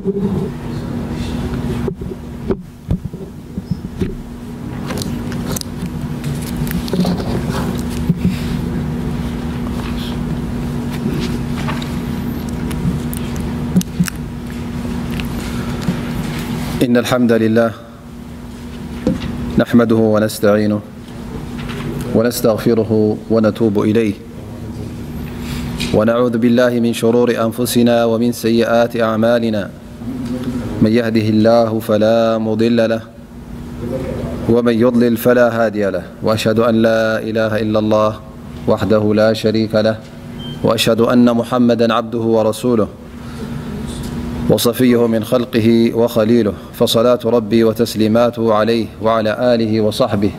إن الحمد لله نحمده ونستعينه ونستغفره ونتوب إليه، ونعوذ بالله من شرور أنفسنا ومن سيئات أعمالنا. من يهده الله فلا مضل له، ومن يضلل فلا هادي له، وأشهد أن لا إله إلا الله وحده لا شريك له، وأشهد أن محمدا عبده ورسوله، وصفيه من خلقه وخليله، فصلاة ربي وتسليماته عليه وعلى آله وصحبه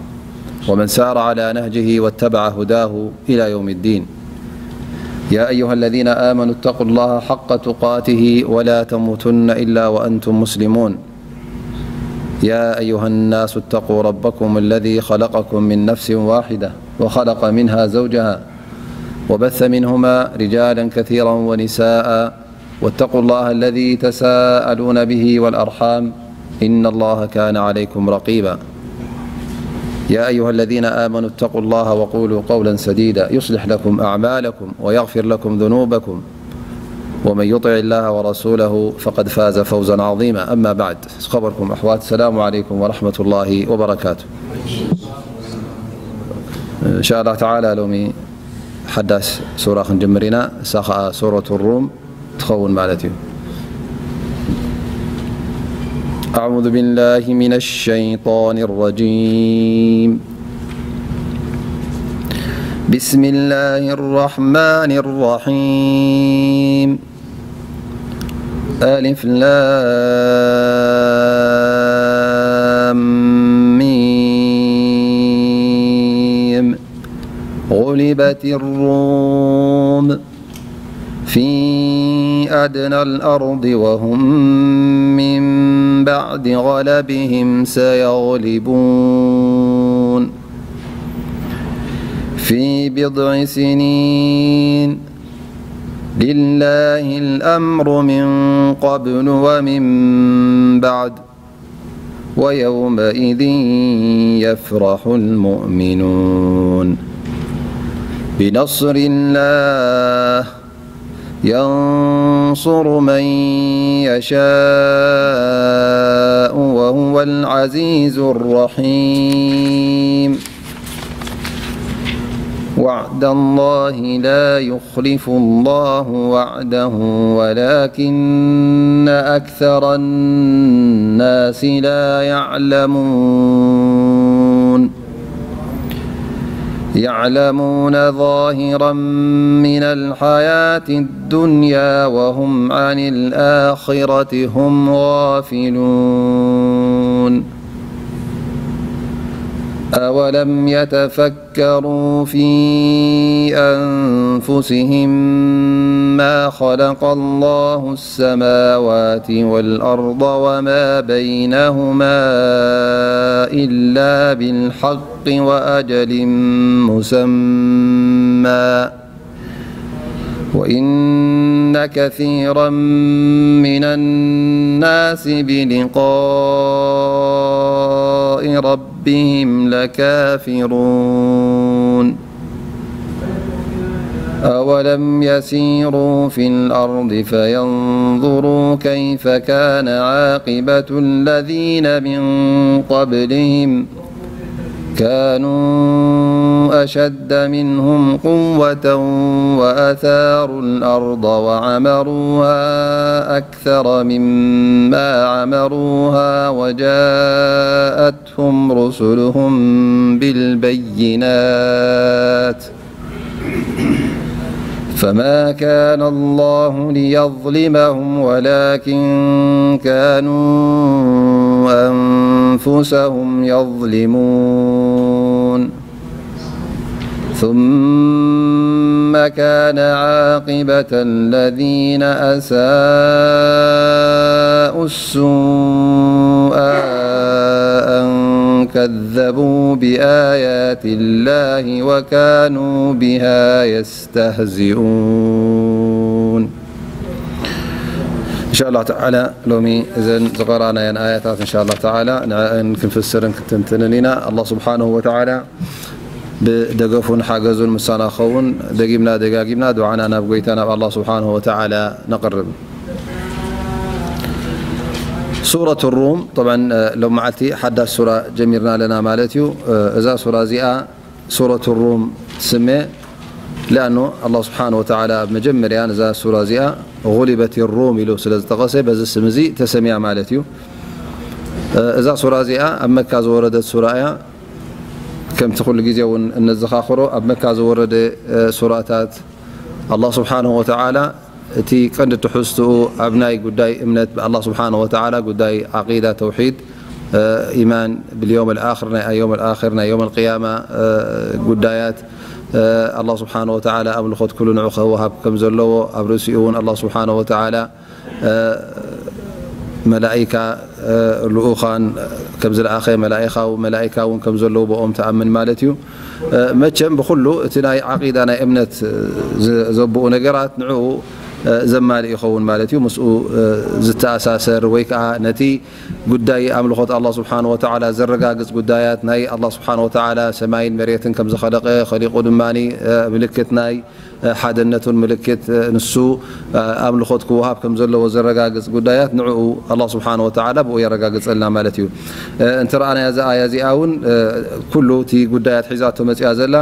ومن سار على نهجه واتبع هداه إلى يوم الدين. يا أيها الذين آمنوا اتقوا الله حق تقاته ولا تموتن إلا وأنتم مسلمون. يا أيها الناس اتقوا ربكم الذي خلقكم من نفس واحدة وخلق منها زوجها وبث منهما رجالا كثيرا ونساء، واتقوا الله الذي تساءلون به والأرحام، إن الله كان عليكم رقيبا. يا أيها الذين آمنوا اتقوا الله وقولوا قولا سديدا يصلح لكم أعمالكم ويغفر لكم ذنوبكم، ومن يطع الله ورسوله فقد فاز فوزا عظيما. أما بعد، ዝኸበርኩም ኣሕዋት፣ السلام عليكم ورحمة الله وبركاته. إن شاء الله تعالى ሎሚ ሓዳስ ሱራ ክንጅምር ኢና። እሳ ኸኣ ሱረቱ ሩም ትኸውን ማለት እዩ። أعوذ بالله من الشيطان الرجيم. بسم الله الرحمن الرحيم. ألف لام ميم. غلبت الروم في أدنى الأرض وهم من بعد غلبهم سيغلبون في بضع سنين لله الأمر من قبل ومن بعد ويومئذ يفرح المؤمنون بنصر الله ينصر من يشاء وهو العزيز الرحيم. وعد الله لا يخلف الله وعده ولكن أكثر الناس لا يعلمون. يعلمون ظاهرا من الحياة الدنيا وهم عن الآخرة هم غافلون. أولم يتفكروا في أنفسهم ما خلق الله السماوات والأرض وما بينهما إلا بالحق وأجل مسمى وإن كثيرا من الناس بلقاء ربهم لكافرون. أولم يسيروا في الأرض فينظروا كيف كان عاقبة الذين من قبلهم كانوا أشد منهم قوة وأثاروا الأرض وعمروها أكثر مما عمروها وجاءتهم رسلهم بالبينات فما كان الله ليظلمهم ولكن كانوا أنفسهم يظلمون. ثم كان عاقبة الذين أساءوا السوء أن كذبوا بآيات الله وكانوا بها يستهزئون. إن شاء الله تعالى ሎሚ እዘን ዝቐራናየን ኣያታት إن شاء الله تعالى ንዕአን ክንፍስርን ክንትንትንን ኢና። ኣላህ ስብሓንሁ ወተዓላ ብደገፉን ሓገዙን ምሳና ክኸውን ደጊምና ደጋጊምና ዱዓና ናብ ጎይታ ናብ ኣላህ ስብሓንሁ ወተዓላ ነቕርብ። ሱረት ሩም፣ طبعا፣ ሎም መዓልቲ ሓዳሽ ሱራ ጀሚርና ኣለና ማለት እዩ። እዛ ሱራ እዚኣ ሱረት ሩም ትስመ። لأنه ኣላህ ስብሓንሁ ወተዓላ ኣብ መጀመርያ ነዛ ሱራ እዚኣ غلبت الروم ኢሉ ስለ ዝጠቐሰ በዚ ስም እዚ ተሰምያ ማለት እዩ። እዛ ሱራ እዚኣ ኣብ መካ ዝወረደት ሱራ እያ። ከምቲ ኩሉ ግዜ እውን እነዘኻኽሮ ኣብ መካ ዝወረደ ሱራታት ኣላህ ስብሓንሁ ወተዓላ እቲ ቀንዲ ትሕዝትኡ ኣብ ናይ ጉዳይ እምነት ብኣላህ ስብሓንሁ ወተዓላ ጉዳይ ዓቂዳ ተውሒድ ኢማን ብልዮም ኣልኣኽር ናይ ኣዮም ኣልኣኽር ናይ ዮም ኣልቅያማ ጉዳያት ኣላህ ስብሓንሁ ወተዓላ ኣምልኾት ኩሉ ንዑ ክወሃብ ከም ዘለዎ ኣብ ርእሲኡ እውን ኣላህ ስብሓንሁ ወተዓላ መላኢካ ልኡኻን ከም ዝለኣኸ መላኢካ እውን ከም ዘለዉ ብኦም ትኣምን ማለት እዩ። መቸም ብኩሉ እቲ ናይ ዓቂዳ ናይ እምነት ዘብኡ ነገራት ንዕኡ ዘማልእ ይኸውን ማለት እዩ። ምስኡ ዝተኣሳሰር ወይ ከዓ ነቲ ጉዳይ ኣምልኾት ኣላህ ስብሓን ወተዓላ ዘረጋግፅ ጉዳያት ናይ ኣላህ ስብሓን ወተዓላ ሰማይን መሬትን ከም ዝኸለቀ ኸሊቁ ድማ ምልክት ናይ ሓደነቱን ምልክት ንሱ ኣምልኾት ክወሃብ ከም ዘለዎ ዘረጋግፅ ጉዳያት ንዕኡ ኣላህ ስብሓን ወተዓላ ብኡ የረጋግፀልና ማለት እዩ። እንተ ረኣናያ እዛ ኣያ እዚኣ እውን ኩሉ እቲ ጉዳያት ሒዛቶ መፅያ ዘላ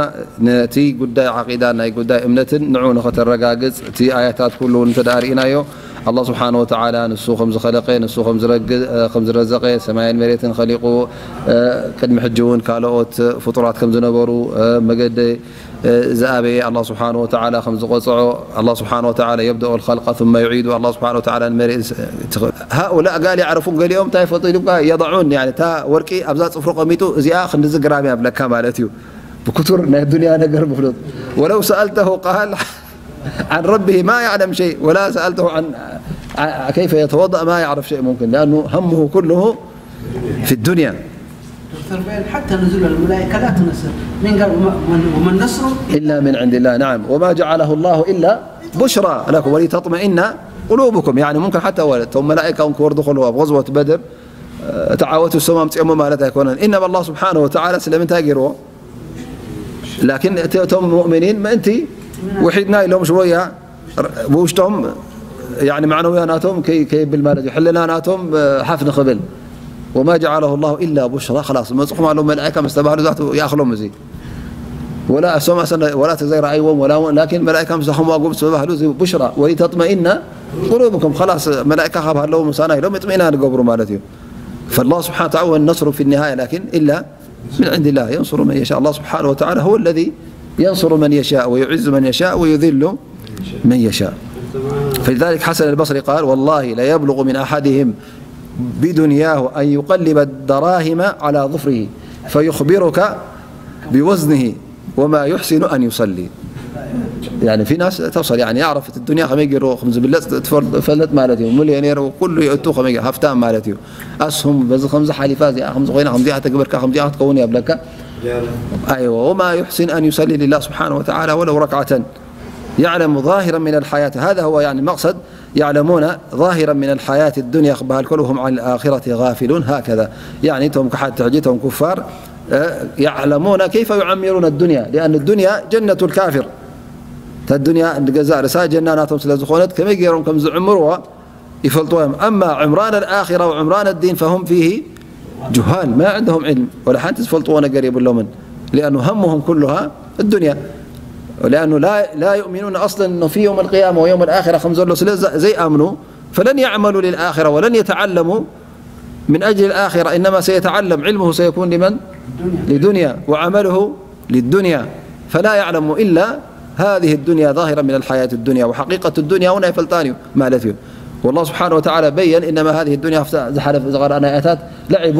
ነቲ ጉዳይ ዓቂዳ ናይ ጉዳይ እምነትን ንዕኡ ንኸተረጋግፅ እቲ ኣያታት ኩሉ እውን እንተ ደኣ ርኢናዮ ኣላህ ስብሓን ወተዓላ ንሱ ከም ዝኸለቀ ንሱ ከም ዝረግ- ከም ዝረዘቀ ሰማይን መሬትን ኸሊቁ ቅድሚ ሕጂ እውን ካልኦት ፍጡራት ከም ዝነበሩ መገደ ዝኣበየ ኣላህ ስብሓን ወተዓላ ከም ዝቆፅዖ ኣላህ ስብሓን ወተዓላ የብደኦ ልኸልቀ ثم يعيده ኣላህ ስብሓን ወተዓላ ንመሬት ሃኡላእ ጋል ያዕረፉን ገሊኦም እንታይ ይፈልጡ ኢሉካ የضعون يعني እታ ወርቂ ኣብዛ ፅፍሩ ቀሚጡ እዚኣ ክንድዚ ግራም እያ ብለካ ማለት እዩ። ብክቱር ናይ ዱንያ ነገር ብፍሉጥ ولو سألته قال عن ربه ما يعلم شيء ولا سألته عن كيف يتوضأ ما يعرف شيء ممكن لأنه همه كله في الدنيا. دكتور بيان، حتى نزول الملائكة لا تنزل من قال وما- ومن وما النصر إلا من عند الله. نعم، وما جعله الله إلا بشرى لكم ولتطمئن قلوبكم. يعني ممكن حتى እቶም መላኢካ እውን ክወርዱ ከለዉ ኣብ غزوة بدر ተዓወቱ እሶም ኣምፅኦሞ ማለት ኣይኮነን። إنما الله سبحانه وتعالى ስለምንታይ ገይርዎ ላኪን እቲ እቶም ሙእሚኒን ምእንቲ ውሒድና ኢሎም ሽወያ ብውሽጦም ያኒ ማዕነውያ ናቶም ከይ- ከይብል ማለት እዩ ሕልና ናቶም ሓፍ ንኽብል وما جعله الله إلا بشرى خلاص መፅኹም ኣለዉ መላእካ ምስ ተባህሉ ዛቱ ይኣኽሎም እዚ ወላ እሶም ኣሰና ወላ ተዘይረኣይዎም ወላ እውን ላኪን መላእካ ምስ ዛኹም ዋጉ ምስ ተባህሉ እዚ ቡሽራ ولتطمئن قلوبكم خلاص መላእካ ካብ ሃለዉ ምሳና ኢሎም እጥሚእና ንገብሩ ማለት እዩ فالله سبحانه وتعالى والنصر في النهاية لكن إلا من عند الله ينصر من يشاء الله سبحانه وتعالى هو الذي ينصر من يشاء ويعز من يشاء ويذل من يشاء. فلذلك حسن البصري قال والله ليبلغ من أحدهم بدنياه أن يقلب الدراهم على ظفره فيخبرك بوزنه وما يحسن أن يصلي. يعني في ناس تصل يعني يعرف الدنيا ከመይ ገይሩ ከም ዝብለጽ ትፈልጥ ማለት እዩ። ሚልዮኔር ኩሉ የእቱ ከመይ ገይሩ ሃፍታም ማለት እዩ። ኣስሁም በዚ ከምዚ ሓሊፋ እዚኣ ከምዚ ኮይና ከምዚኣ ተግበርካ ከምዚኣ ክትከውን እያ ብለካ። ኣይወ وما يحسن أن يصلي لله سبحانه وتعالى ولو ركعة يعلم ظاهرا من الحياة هذا هو يعني المقصد يعلمون ظاهرا من الحياة الدنيا ክበሃል ከሎ وهم عن الآخرة غافلون هكذا يعني እቶም ክሓድቲ ሕጂ እቶም ኩፋር يعلمون كيف يعمرون الدنيا لأن الدنيا جنة الكافر እታ ዱንያ ንገዛእ ርእሳ ጀና ናቶም ስለ ዝኾነት ከመይ ገይሮም ከም ዝዕምርዋ ይፈልጥዎ እዮም أما عمران الآخرة وعمران الدين فهم فيه جهال ما عندهم علم ولا ሓንቲ ዝፈልጥዎ ነገር የብሎምን لأنه همهم كلها الدنيا لأنه لا, لا يؤمنون أصلا أنه في يوم القيامة ويوم الآخرة ከም ዘሎ ስለ ዘይኣምኑ فلن يعملوا للآخرة ولن يتعلموا من أجل الآخرة إنما سيتعلم علمه سيكون لمن؟ لدنيا وعمله للدنيا فلا يعلم إلا هذه الدنيا ظاهرا من الحياة الدنيا وحقيقة الدنيا እውን ኣይፈልጣን እዩ ማለት እዩ والله سبحانه وتعالى بين إنما هذه الدنيا ዝሓለፈ ዝቐረኣና ኣያታት لعب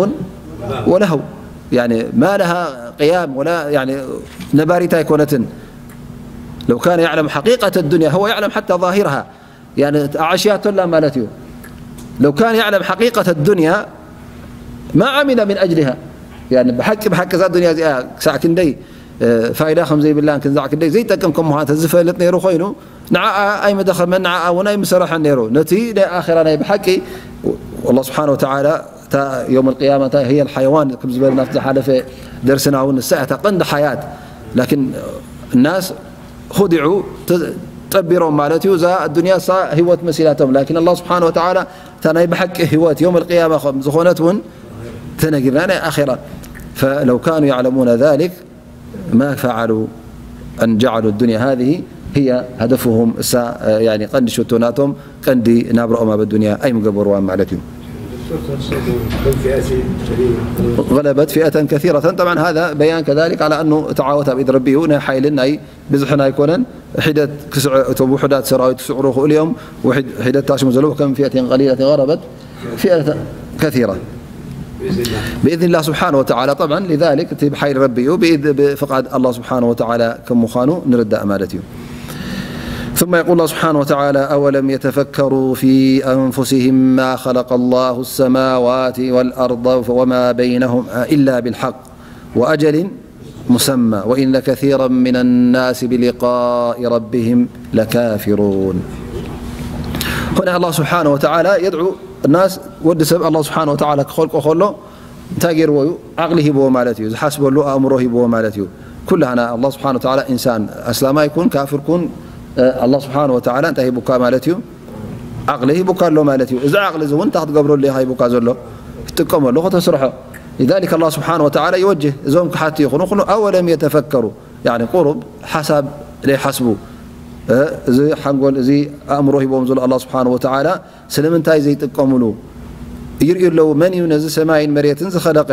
ولهو يعني ما لها قيام ولا يعني ነባሪት ኣይኮነትን لو كان يعلم حقيقة الدنيا هو يعلم حتى ظاهرها يعني ኣዕሽያቶ ኣላ ማለት እዩ لو كان يعلم حقيقة الدنيا ما عمل من أجلها يعني ብሓቂ ብሓቂ እዛ ዱንያ እዚኣ ክሳዕ ክንደይ ፋይዳ ከም ዘይብላን ክንዛዕ ክንደይ ዘይጠቅም ከም ምዃን ተዝፈልጥ ነይሩ ኮይኑ ንዓኣ ኣይመደኸመን፣ ንዓኣ እውን ኣይምሰረሐን ነይሩ። ነቲ ናይ ኣኼራ ናይ ብሓቂ ኣላህ ስብሓነ ወተዓላ እታ የውመል ቅያማ እንታይ ህየል ሓየዋን ከም ዝበልና ኣብቲ ዝሓለፈ ደርስና እውን ንሳ እያ እታ ቀንዲ ሓያት። ላኪን ናስ ኹዲዑ ተ-፣ ጠቢሮም ማለት እዩ። እዛ ኣዱንያ እሳ ህይወት መሲላቶም። ላኪን ኣላህ ስብሓነ ወተዓላ እታ ናይ ብሓቂ ህይወት የውመል ቅያማ ከም ዝኾነት እውን ተነጊርና ናይ ኣኼራ። ፈለው ካኑ ያዕለሙነ ዛሊክ ማ ፈዓሉ ኣን ጀዓሉ ዱንያ ሃዚህ ህየ ሃደፍሁም፣ እሳ፣ ያኒ፣ ቀንዲ ሽቶ ናቶም፣ ቀንዲ ናብረኦም ኣብ ኣዱንያ ኣይምገበርዋን ማለት እዩ። غلبت فئة كثيرة. طبعا هذا بيان كذلك على أنه እቲ ዓወት ኣብ ኢድ ረቢ እዩ። ናይ ሓይልን ናይ ብዝሕን ኣይኮነን። ሒደት ክስዕ-፣ እቶም ውሑዳት ሰራዊት ክስዕሩ ይኽእሉ እዮም። ውሒድ-፣ ሒደት ታሽሙ ዘለዉ ከም فئة قليلة غلبت فئة كثيرة بإذن الله سبحانه وتعالى. طبعا لذلك እቲ ብሓይሊ ረቢ እዩ፣ ብኢድ-፣ ብፍቓድ ኣላህ ስብሓነ ወተዓላ ከም ምዃኑ ንርዳእ ማለት እዩ። ثم يقول الله سبحانه وتعالى: أولم يتفكروا في أنفسهم ما خلق الله السماوات والأرض وما بينهما إلا بالحق وأجل مسمى وإن كثيرا من الناس بلقاء ربهم لكافرون. هنا الله سبحانه وتعالى يدعو الناس، ወዲ ሰብ ኣላህ ስብሓነ ወተዓላ ክኸልቆ ከሎ እንታይ ገይርዎ እዩ? ዓቕሊ ሂብዎ ማለት እዩ። ዝሓስበሉ ኣእምሮ ሂብዎ ማለት እዩ። ኩላህና ኣላህ ስብሓነ ወተዓላ ኢንሳን፣ ኣስላማይ ኩን፣ ካፍር ኩን፣ እ፣ ኣላህ ስብሓነ ወተዓላ እንታይ ሂቡካ ማለት እዩ? ዓቕሊ ሂቡካ ኣሎ ማለት እዩ። እዚ ዓቕሊ እዚ እውን እንታይ ክትገብረሉ ኢኻ ሂቡካ ዘሎ? ክትጥቀመሉ፣ ከተስርሖ። لذلك ኣላህ ስብሓነ ወተዓላ ይወጅህ፣ እዞም ክሓቲ ይኹኑ ኩሉ፣ أولم يتفكروا، ያኒ ቁሩብ ሓሳብ ዘይሓስቡ፣ እ፣ እዚ ሓንጎል፣ እዚ ኣእምሮ ሂቦም ዘሎ ኣላህ ስብሓነ ወተዓላ ስለምንታይ ዘይጥቀምሉ? ይርእዩ ኣለዉ፣ መን እዩ ነዚ ሰማይን መሬትን ዝኸለቀ?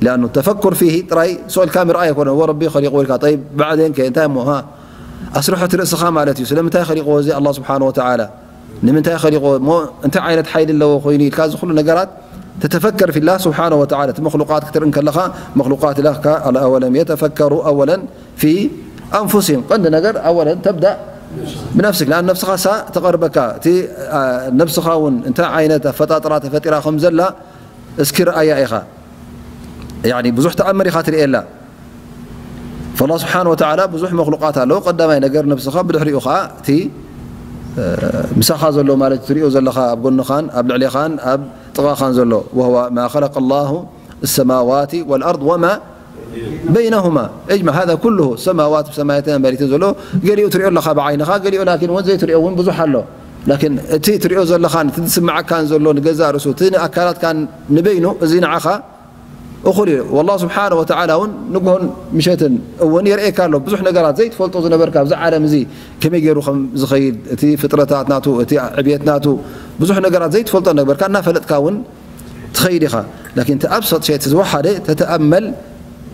لأنه التفكر فيه ጥራይ ስቕ ኢልካ ምርኣይ ኣይኮነን። ወ ረቢ ኸሊቑ ኢልካ፣ ጠይብ፣ بعدين ከ እንታይ እሞ፣ ሃ? ኣስርሖ እቲ ርእስኻ ማለት እዩ። ስለምንታይ ኸሊቕዎ እዚ ኣላህ ስብሓነ ወተዓላ? ንምንታይ ኸሊቕዎ? እሞ እንታይ ዓይነት ሓይሊ ኣለዎ ኮይኑ ኢልካ እዚ ኩሉ ነገራት ተተፈከር ፊላህ ስብሓነ ወተዓላ። እቲ መኽሉቃት ክትርኢ እንከለኻ፣ መኽሉቃት ኢላካ፣ أولم يتفكروا أولا في أنفسهم። ቀንዲ ነገር أولا تبدأ بنفسك، لأن ነብስኻ እሳ ተቐርበካ። እቲ፣ አ፣ ነብስኻ እውን እንታይ ዓይነት ኣፈጣጥራ ተፈጢራ ከም ዘላ እስኪ ረኣያ ኢኻ። ያኒ ብዙሕ ተኣምር ኢኻ ትርእየላ። ፈላህ ስብሓን ወተዓላ ብዙሕ መኽሉቃት ኣለዉ። ቀዳማይ ነገር ነብስኻ፣ ብድሕሪኡ ኸዓ እቲ፣ እ፣ ምሳኻ ዘሎ ማለት ትርእዮ ዘለኻ ኣብ ጎንኻን ኣብ ልዕሌኻን ኣብ ጥቓኻን ዘሎ። وهو ما خلق الله السماوات والأرض وما بينهما إجمع هذا كله ሰማዋት ብሰማያትን መሬትን ዘሎ ገሊኡ ትርእዮ ኣለኻ ብዓይንኻ፣ ገሊኡ ላኪን እውን ዘይትርእዮ እውን ብዙሕ ኣሎ። ላኪን እቲ ትርእዮ ዘለኻን እቲ ዝስምዓካን ዘሎ ንገዛእ ርእሱ እቲ ንኣካላትካን ንበይኑ እዚ ንዓኻ እኹል እዩ። ወላህ ስብሓነ ወተዓላ እውን ንግሆን ምሸትን እውን የርእየካ ኣሎ። ብዙሕ ነገራት ዘይትፈልጦ ዝነበርካ ኣብዚ ዓለም እዚ ከመይ ገይሩ ከም ዝኸይድ፣ እቲ ፍጥረታት ናቱ፣ እቲ ዕብየት ናቱ፣ ብዙሕ ነገራት ዘይትፈልጦ ነበርካ፣ እናፈለጥካ እውን ትኸይድ ኢኻ። ላኪን እቲ ኣብሰጥ ሸይ፣ እቲ ዝወሓደ፣ ተተኣመል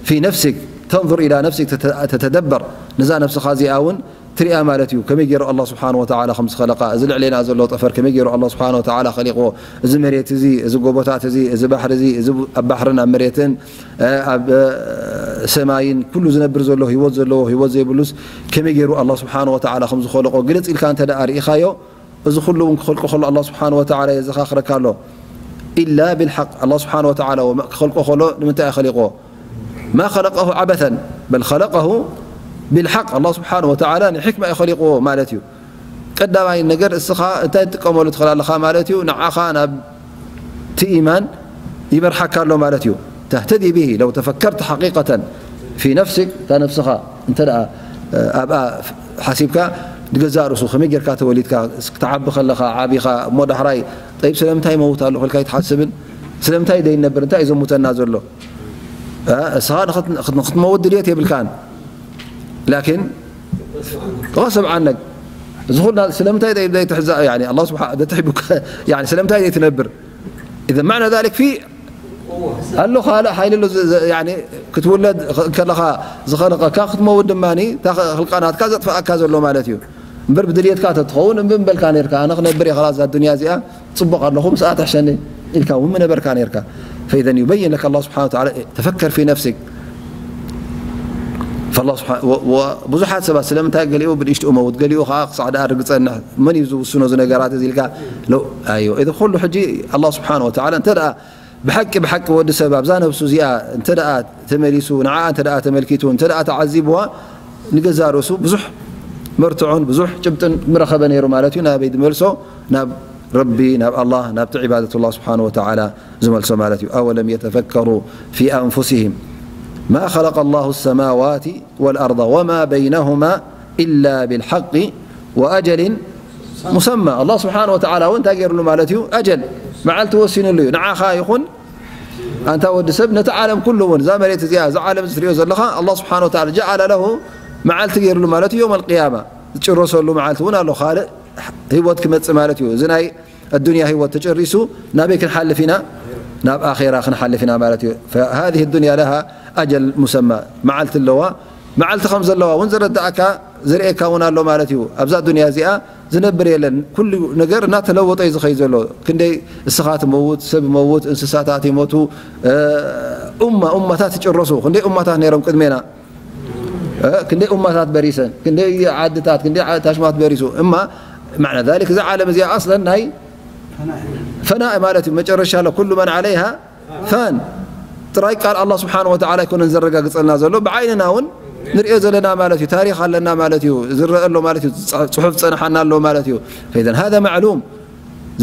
ፊ ነፍሲክ፣ ተንዙር ኢላ ነፍሲክ፣ ተተ-፣ ተተደበር፣ ነዛ ነፍስኻ እዚኣ እውን ትሪኣ ማለት እዩ። ከመይ ገይሩ ኣላህ ስብሓነ ወተዓላ ከም ዝኸለቃ፣ እዚ ልዕሌና ዘሎ ጠፈር ከመይ ገይሩ ኣላህ ስብሓነ ወተዓላ ኸሊቕዎ፣ እዚ መሬት እዚ፣ እዚ ጎቦታት እዚ፣ እዚ ባሕሪ እዚ፣ እዚ ኣብ ባሕርን ኣብ መሬትን፣ እ፣ ኣብ፣ እ፣ ሰማይን ኩሉ ዝነብር ዘሎ ህይወት ዘለዎ ህይወት ዘይብሉስ ከመይ ገይሩ ኣላህ ስብሓነ ወተዓላ ከም ዝኸለቆ ግልጽ ኢልካ እንተ ደኣ ርኢኻዮ፣ እዚ ኩሉ እውን ክኸልቆ ከሎ ኣላህ ስብሓነ ወተዓላ የዘኻኽረካ ኣሎ። ኢላ ቢልሓቅ ኣላህ ስብሓነ ወተዓላ ወመ-፣ ክኸልቆ ከሎ ንምንታይ እዩ ኸሊቆ? ማ ኸለቀሁ ዓበተን በል ኸለቀሁ ቢልሓቅ። ኣላህ ስብሓነ ወተዓላ ንሕክማ እዩ ኸሊቅዎ ማለት እዩ። ቀዳማይ ነገር እስኻ እንታይ ትጥቀመሉ ትኽእል ኣለኻ ማለት እዩ? ንዓኻ ናብ እቲ ኢማን ይመርሓካ ኣሎ ማለት እዩ። ተህተዲ ብሂ ለው ተፈከርተ ሓቂቀተን ፊ ነፍሲክ፣ እታ ነፍስኻ እንተ ደኣ፣ እ፣ ኣብኣ ሓሲብካ ንገዛእ ርእሱ ከመይ ጌርካ ተወሊድካ፣ ክስ-፣ ክትዓቢ ከለኻ፣ ዓቢኻ፣ እሞ ዳሕራይ፣ ጠይብ፣ ስለምንታይ ይመውት ኣለኹ ኢልካ ኣይትሓስብን? ስለምንታይ ደይነብር? እንታይ እዩ ዘሙተና ዘሎ? እ፣ እስኻ ንኽት-፣ ንኽት-፣ ንኽትመውት ድልየት የብልካን። ላኪን፣ غصب عنك። እዚ ኩልና ስለምንታይ ደይ-፣ ደይትሕዛ-፣ ያኒ፣ ኣላህ ስብሓ-፣ ደትሕቡካ፣ ያኒ፣ ስለምንታይ ደይትነብር? إذا معنى ذلك في ኣሎ ካልእ ሓይሊ ኣሎ፣ ዝ-፣ ዝ-፣ ያኒ፣ ክትውለድ ኸ-፣ ከለኻ ዝኸለቐካ፣ ክትመውት ድማ እታ ኸ-፣ ኽልቃ ናትካ ዘጥፍኣካ ዘሎ ማለት እዩ። እምበር ብድልየትካ ተትኸውን እምቢ ምበልካ ነርካ፣ ኣነ ክነብር እየ፣ ኸላስ እዛ ዱንያ እዚኣ ጽቡቕ ኣለኹ፣ ምስኣ ትሕሸኒ ኢልካ እውን ምነበርካ ነርካ። فإذا يبين لك الله سبحانه وتعالى، تفكر في نفسك። فالله سبحانه و-، و-، ብዙሓት ሰባት ስለምንታይ ገሊኡ ብንእሽትኡ መውት፣ ገሊኡ ኸዓ ክሳዕ ደኣ ርግጸ መን እዩ ዝውስኖ እዚ ነገራት እዚ ኢልካ፣ ሎ-፣ ኣይወ፣ እዚ ኩሉ ሕጂ ኣላህ ስብሓነ ወተዓላ እንተ ደኣ ብሓቂ፣ ብሓቂ ወዲ ሰብ ኣብዛ ነብሱ እዚኣ እንተ ደኣ ተመሊሱ፣ ንዓኣ እንተ ደኣ ተመልኪቱ፣ እንተ ደኣ ተዓዚብዋ፣ ንገዛእ ርእሱ ብዙሕ መርትዖን ብዙሕ ጭብጥን ምረኸበ ነይሩ ማለት እዩ። ናበይ ዝመልሶ? ናብ ረቢ፣ ናብ ኣላህ፣ ናብቲ ዒባደቱላህ ስብሓነሁ ወተዓላ ዝመልሶ ማለት እዩ። أولم يتفكروا في أنفسهم ما خلق الله السماوات والأرض وما بينهما إلا بالحق وأجل مسمى. ኣላህ ስብሓነሁ ወተዓላ እውን እንታይ ገይሩሉ ማለት እዩ? ኣጀል፣ መዓልቲ ወሲኑሉ እዩ። ንዓኻ ይኹን ኣንታ ወዲ ሰብ፣ ነቲ ዓለም ኩሉ እውን፣ እዛ መሬት እዚኣ፣ እዛ ዓለም እዚ ትሪኦ ዘለኻ፣ ኣላህ ስብሓነሁ ወተዓላ ጀዓለ ለሁ መዓልቲ ገይሩሉ ማለት እዩ። የውመል ቅያማ ዝጭረሰሉ መዓልቲ እውን ኣሎ። ካልእ ህይወት ክመጽእ ማለት እዩ። እዚ ናይ ኣዱንያ ህይወት ተጨሪሱ ናበይ ክንሓልፍ ኢና? ናብ ኣኼራ ክንሓልፍ ኢና ማለት እዩ። فهذه الدنيا لها أجل مسمى، መዓልቲ ኣለዋ። መዓልቲ ከም ዘለዋ እውን ዝረዳእካ፣ ዝርእየካ እውን ኣሎ ማለት እዩ። ኣብዛ ዱንያ እዚኣ ዝነብር የለን። ኩሉ ነገር እናተለወጠ እዩ ዝኸይድ ዘሎ። ክንደይ እስኻ ትመውት፣ ሰብ ይመውት፣ እንስሳታት ይሞቱ፣ እ፣ ኡማ፣ ኡማታት ይጭረሱ። ክንደይ ኡማታት ነይሮም ቅድሜና? እ፣ ክንደይ ኡማታት በሪሰን፣ ክንደይ ዓድታት፣ ክንደይ ዓ-፣ ታሽማት በሪሱ። እማ ማዕና ዛሊክ፣ እዛ ዓለም እዚኣ ኣስለን ናይ ፈናእ ማለት እዩ። መጨረሻ ኣሎ። ኩሉ መን ዓለይሃ ፋን። ጥራይ ቃል ኣላህ ስብሓነሁ ወተዓላ ኣይኮነን ዘረጋግጸልና ዘሎ፣ ብዓይንና እውን ንርእዮ ዘለና ማለት እዩ። ታሪኽ ኣለና ማለት እዩ። ዝረአ ኣሎ ማለት እዩ። ጽ-፣ ጽሑፍ ዝጸንሓና ኣሎ ማለት እዩ። فإذا هذا معلوم፣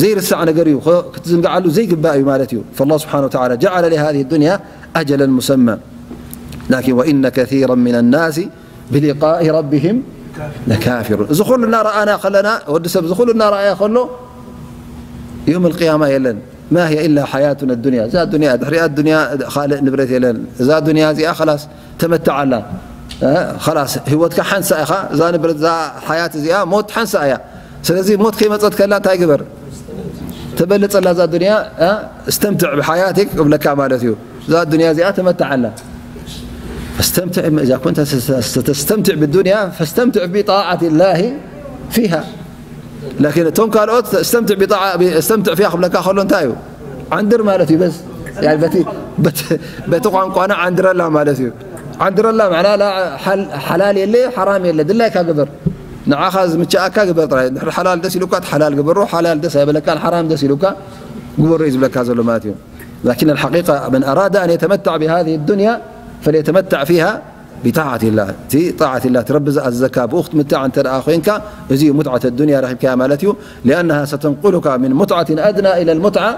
ዘይርሳዕ ነገር እዩ። ኸ-፣ ክትዝንግዓሉ ዘይግባእ እዩ ማለት እዩ። فالله سبحانه وتعالى جعل لهذه الدنيا أجلا مسمى. لكن وإن كثيرا من الناس بلقاء ربهم لكافرون። እዚ ኩሉ እናረኣና ከለና፣ ወዲ ሰብ እዚ ኩሉ እናረኣየ ከሎ፣ የውመል ቅያማ የለን። ما هي إلا حياتنا الدنيا። እዛ ዱንያ፣ ድሕሪኣ ዱንያ ካልእ ንብረት የለን። እዛ ዱንያ እዚኣ ኸላስ ተመትዓላ። እ፣ ኸላስ ህይወትካ ሓንሳ ኢኻ። እዛ ንብረት፣ እዛ ሓያት እዚኣ፣ ሞት ሓንሳ እያ። ስለዚ ሞት ከይመጸት ከላ እንታይ ግበር? ተበልጸላ እዛ ዱንያ፣ እ፣ استمتع بحياتك ክብለካ ማለት እዩ። እዛ ዱንያ እዚኣ ተመትዓላ። فاستمتع، إذا كنت ستستمتع بالدنيا فاستمتع بطاعة الله فيها. ላኪን እቶም ካልኦት እስተምትዕ ቢጣዓ፣ እስተምትዕ ፊያ ክብለካ ከሎ እንታይ እዩ? ዓንድር ማለት እዩ። በስ፣ ያኒ በቲ፣ በቲ፣ በቲ ቋንቋና ዓንድረላ ማለት እዩ። ዓንድረላ ማዕና ላ ሓል-፣ ሓላል የለ፣ ሓራም የለ፣ ድላይካ ግበር። ንዓኻ ዝምችኣካ ግበር ጥራይ። እንድሕር ሓላል ደስ ኢሉካ፣ እቲ ሓላል ግበሮ፣ ሓላል ደስ ኣይበለካን፣ ሓራም ደስ ኢሉካ ግበሮ እዩ ዝብለካ ዘሎ ማለት እዩ። لكن الحقيقة من أراد أن يتمتع بهذه الدنيا فليتمتع فيها بطاعة الله. እቲ ጣዓት ላህ፣ እቲ ረቢ ዝኣዘዘካ ብኡ ክትምትዕ እንተ ደኣ ኮይንካ፣ እዚ እዩ ሙትዓት ዱንያ ረኺብካያ ማለት እዩ። لأنها ستنقلك من متعة أدنى إلى المتعة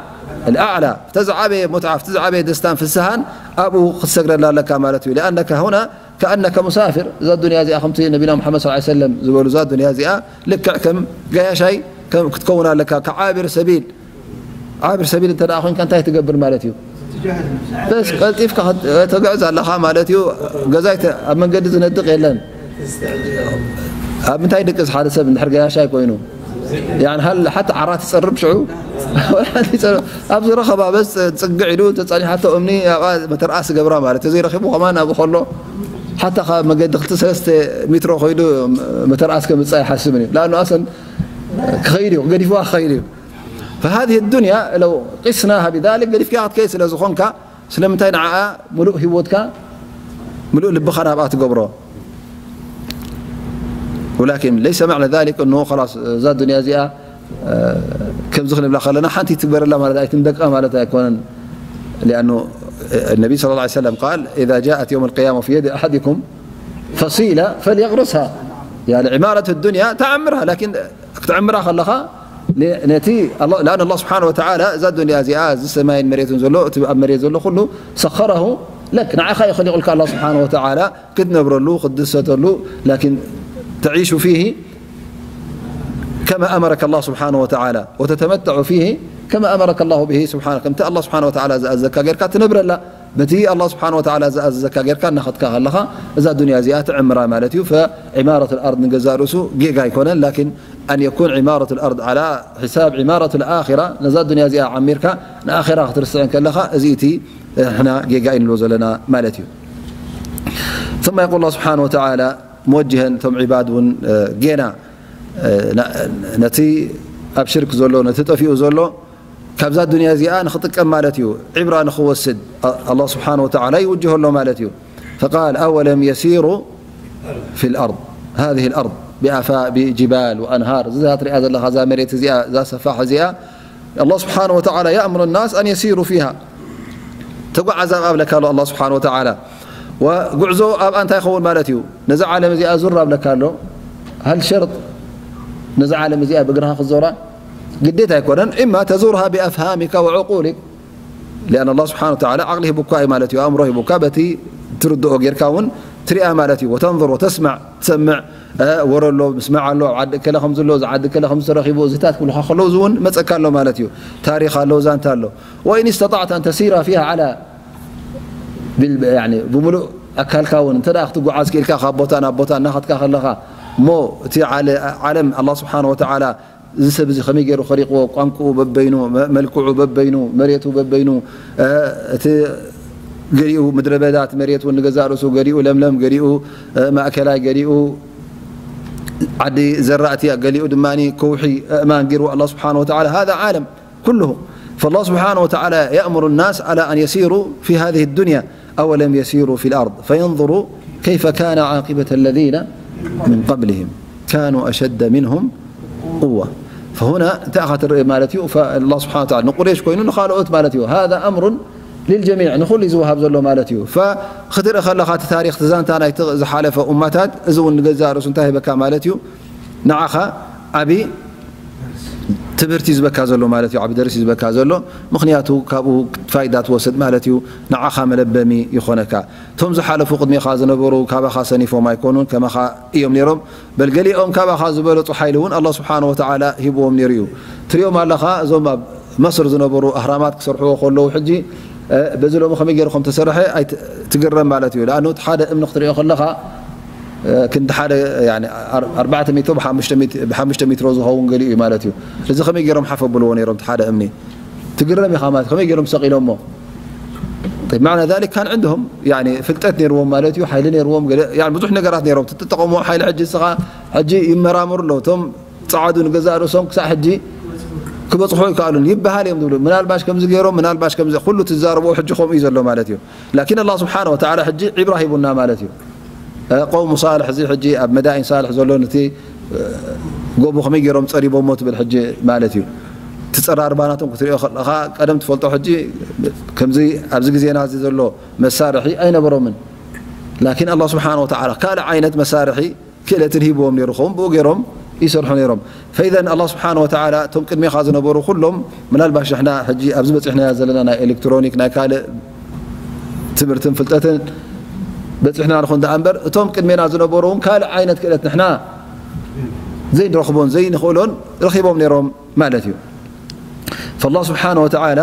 الأعلى። እቲ ዝዓበየ ሙትዓ፣ እቲ ዝዓበየ ደስታን ፍስሃን ኣብኡ ክትሰግረላ ኣለካ ማለት እዩ። لأنك هنا كأنك مسافر። እዛ ዱንያ እዚኣ ከምቲ ነቢና ሙሓመድ ሰለላሁ ዐለይሂ ወሰለም ዝበሉ፣ እዛ ዱንያ እዚኣ ልክዕ ከም ገያሻይ ከም ክትከውን ኣለካ፣ كعابر سبيل። ዓብር ሰቢል እንተ ደኣ ኮይንካ እንታይ ትገብር ማለት እዩ? በስ ቀልጢፍካ ከት-፣ ተግዕዝ ኣለኻ ማለት እዩ። ገዛይ ተ-፣ ኣብ መንገዲ ዝነድቕ የለን። ኣብ ምንታይ ድቅስ ሓደ ሰብ እንድሕር ገያሻይ ኮይኑ? ያን ሃል ሓቲ ዓራት ይጸርብ ሽዑ? ወላ ሓንቲ ይጸርብ። ኣብ ዝረኸባ በስ ጽግዕ ኢሉ ተጸኒሓቶ እምኒ ኣብኣ መተርኣስ ገብራ ማለት እዩ። ዘይረኺቡ ከማን ኣብኡ ከሎ ሓታ ካብ መገዲ ክልተ ሰለስተ ሜትሮ ኮይዱ መተርኣስ ከምጽእ ኣይሓስብን እዩ። ለኣኑ ኣሰን ክኸይድ እዩ፣ ገዲፍዋ ክኸይድ እዩ። فهذه الدنيا لو قسناها بذلك، ገዲፍካ ክትከይድ ስለ ዝኾንካ፣ ስለምንታይ ንዓኣ ምሉእ ህይወትካ፣ ምሉእ ልብኻ ናብኣ ትገብሮ? ولكن ليس معنى ذلك أنه خلاص እዛ ዱንያ እዚኣ፣ እ፣ ከምዚ ክንብላ ከለና ሓንቲ ትግበረላ ማለት ኣይትንደቃ ማለት ኣይኮነን። لأنه النبي صلى الله عليه وسلم قال: إذا جاءت يوم القيامة في يد أحدكم فصيلة فليغرسها. يعني عمارة الدنيا تعمرها، لكن ክትዕምራ ከለኻ ነ-፣ ነቲ ኣላ-፣ لأن الله سبحانه وتعالى እዛ ዱንያ እዚኣ፣ እዚ ሰማይን መሬትን ዘሎ፣ እቲ ኣብ መሬት ዘሎ ኩሉ سخره لك، ንዓኻ እዩ ኸሊቑልካ ኣላህ ስብሓነሁ ወተዓላ ክትነብረሉ፣ ክትድሰተሉ، لكن تعيش فيه كما أمرك الله سبحانه وتعالى وتتمتع فيه كما أمرك الله به سبحانه، ከምቲ ኣላህ ስብሓነሁ ወተዓላ ዝኣዘካ ጌርካ ትነብረላ። በቲ ኣላህ ስብሓነሁ ወተዓላ ዝኣዘዘካ ጌርካ እናኸድካ ከለኻ፣ እዛ ዱንያ እዚኣ ትዕምራ ማለት እዩ። فعمارة الأرض ንገዛእ ርእሱ ጌጋ ኣይኮነን፣ لكن أن يكون عمارة الأرض على حساب عمارة الآخرة፣ ነዛ ዱንያ እዚኣ ዓሚርካ ንኣኼራ ክትርስዕ እንከለኻ፣ እዚ እቲ ንሕና ጌጋ እዩ ንብሎ ዘለና ማለት እዩ። ثم يقول الله سبحانه وتعالى موجها እቶም ዒባድ እውን፣ እ፣ ጌና፣ እ፣ ነ-፣ ነቲ ኣብ ሽርክ ዘሎ፣ ነቲ ጠፊኡ ዘሎ፣ ካብዛ ዱንያ እዚኣ ንኽጥቀም ማለት እዩ፣ ዒብራ ንኽወስድ ኣ-፣ ኣላህ ስብሓነሁ ወተዓላ ይውጅሆ ኣሎ ማለት እዩ። فقال: أولم يسيروا في الأرض، هذه الأرض بأفا-، بجبال وأنهار، እዛ ትሪኣ ዘለኻ እዛ መሬት እዚኣ፣ እዛ ሰፋሕ እዚኣ፣ ኣላህ ስብሓነሁ ወተዓላ يأمر الناس أن يسيروا فيها፣ ተጓዓዝ ኣብኣ ኣብለካ ኣሎ ኣላህ ስብሓነሁ ወተዓላ። ወጉዕዞ ኣብኣ እንታይ ይኸውን ማለት እዩ? ነዛ ዓለም እዚኣ ዙር ኣብለካ ኣሎ። هل شرط ነዛ ዓለም እዚኣ ብእግርኻ ክትዞራ ግዴታ ኣይኮነን። إما تزورها بأفهامك وعقولك، لأن الله سبحانه وتعالى ዓቕሊ ሂቡካ እዩ ማለት እዩ፣ ኣእምሮ ሂቡካ፣ በቲ ትርድኦ ጌርካ እውን ትሪኣ ማለት እዩ። وتنظر وتسمع، ትሰምዕ፣ እ፣ ወረ ኣሎ፣ ምስማዕ ኣሎ፣ ኣብ ዓዲ እከለ ከም ዘሎ፣ እዚ ዓዲ እከለ ከም ዝተረኺቡ፣ እዚታት ክብሉኻ ከለዉ፣ እዚ እውን መጸካ ኣሎ ማለት እዩ። ታሪኽ ኣሎ፣ ዛንታ ኣሎ። وإن استطعت أن تسير فيها على ብል-፣ ያኒ፣ ብምሉእ ኣካልካ እውን እንተ ደኣ ክትጓዓዝ ክኢልካ፣ ካብ ቦታ ናብ ቦታ እናኸድካ ከለኻ፣ እሞ እቲ ዓለ-፣ ዓለም ኣላህ ስብሓነ ወተዓላ፣ እዚ ሰብ እዚ ከመይ ገይሩ ከሪቕዎ? ቋንቋኡ በበይኑ፣ መ-፣ መልክዑ በበይኑ፣ መሬቱ በበይኑ፣ እ፣ እቲ ገሊኡ ምድረ በዳ፣ እቲ መሬት እውን ንገዛእ ርእሱ ገሊኡ ለምለም፣ ገሊኡ፣ እ፣ ማእከላይ፣ ገሊኡ ዓዲ ዘራእቲ፣ ገሊኡ ድማ ከውሒ፣ ኣእማን ገይሩ ኣላህ ስብሓነ ወተዓላ። هذا عالم كله. فالله سبحانه وتعالى يأمر الناس على أن يسيروا في هذه الدنيا، أولم يسيروا في الأرض فينظروا كيف كان عاقبة الذين من قبلهم، كانوا أشد منهم قوة. فهنا እንታይ ኢኻ ትርኢ ማለት እዩ? فالله سبحانه وتعالى ንቁሬሽ ኮይኑ ንኻልኦት ማለት እዩ። هذا أمر للجميع، ንኹሉ እዩ ዝወሃብ ዘሎ ማለት እዩ። فክትርኢ ከለኻ እቲ ታሪኽ፣ እቲ ዛንታ ናይቲ ዝሓለፈ ኡማታት፣ እዚ እውን ንገዛእ ርእሱ እንታይ ይህበካ ማለት እዩ? ንዓኻ ዓቢ ትምህርቲ ዝህበካ ዘሎ ማለት እዩ፣ ዓቢ ደርሲ ዝህበካ ዘሎ። ምኽንያቱ ካብኡ ፋይዳ ትወስድ ማለት እዩ፣ ንዓኻ መለበሚ ይኾነካ። እቶም ዝሓለፉ ቅድሜኻ ዝነበሩ ካባኻ ሰኒፎም ኣይኮኑን፣ ከማኻ እዮም ነይሮም። በል ገሊኦም ካባኻ ዝበለጹ ሓይሊ እውን ኣላህ ስብሓነ ወተዓላ ሂብዎም ነይሩ እዩ። ትሪኦም ኣለኻ፣ እዞም ኣብ መስር ዝነበሩ ኣህራማት ክሰርሕዎ ከለዉ፣ ሕጂ፣ እ፣ በዚ ሎሚ ከመይ ገይሩ ከም ተሰርሐ ኣይት-፣ ትግረም ማለት እዩ። ለኣኑ እቲ ሓደ እምኒ ክትሪኦ ከለኻ፣ እ፣ ክንዲ ሓደ፣ ያኒ፣ ኣር-፣ ኣርባዕተ ሚእቲ ብሓሙሽተ ሚእቲ፣ ብሓሙሽተ ሜትሮ ዝኸውን ገሊኡ እዩ ማለት እዩ። እዚ ከመይ ገይሮም ሓፍ ኣብልዎ ነይሮም፣ እቲ ሓደ እምኒ? ትግረም ኢኻ ማለት፣ ከመይ ገይሮም ሰቒሎሞ? طيب، معنى ذلك كان عندهم، يعني، ፍልጠት ነይርዎም ማለት እዩ፣ ሓይሊ ነይርዎም፣ ገለ፣ يعني፣ ብዙሕ ነገራት ነይሮም። ትጥቀምዎ ሓይሊ ሕጂ እስኻ፣ ሕጂ ይመራመሩ ኣለዉ። እቶም ጸዓዱ ንገዛእ ርእሶም ክሳዕ ሕጂ ክበጽሑ ኣይከኣሉን ይበሃል እዮም ዝብሉ። ምናልባሽ ከምዚ ገይሮም፣ ምናልባሽ ከምዚ፣ ኩሉ ትዛረብዎ ሕጂ ከምኡ እዩ ዘሎ ማለት እዩ። ላኪን ኣላህ ስብሓነ ወተዓላ ሕጂ ዒብራ ሂቡና ማለት እዩ። እ፣ ቀውሙ ሳልሕ፣ እዚ ሕጂ ኣብ መዳይን ሳልሕ ዘሎ፣ ነቲ፣ እ፣ ጎቦ ከመይ ገይሮም ጸሪቦሞ ትብል ሕጂ ማለት እዩ። እቲ ጸራርባ ናቶም ክትሪኦ ከለኻ፣ ቀደም ትፈልጦ፣ ሕጂ ከምዚ ኣብዚ ግዜና እዚ ዘሎ መሳርሒ ኣይነበሮምን። ላኪን ኣላህ ስብሓነ ወተዓላ ካልእ ዓይነት መሳርሒ ክእለትን ሂብዎም ነይሩ ኸውን፣ ብኡ ገይሮም ይሰርሑ ነይሮም። ፈኢዘን ኣላህ ስብሓነ ወተዓላ እቶም ቅድሜኻ ዝነበሩ ኩሎም፣ ምናልባሽ ንሕና ሕጂ ኣብዚ በፂሕናዮ ዘለና ናይ ኤሌክትሮኒክ፣ ናይ ካልእ ትምህርትን ፍልጠትን በፂሕና ንኹን ደኣ እምበር፣ እቶም ቅድሜና ዝነበሩ እውን ካልእ ዓይነት ክእለት ንሕና ዘይንረኽቦን ዘይንኽእሎን ረኺቦም ነይሮም ማለት እዩ። ፈላህ ስብሓነ ወተዓላ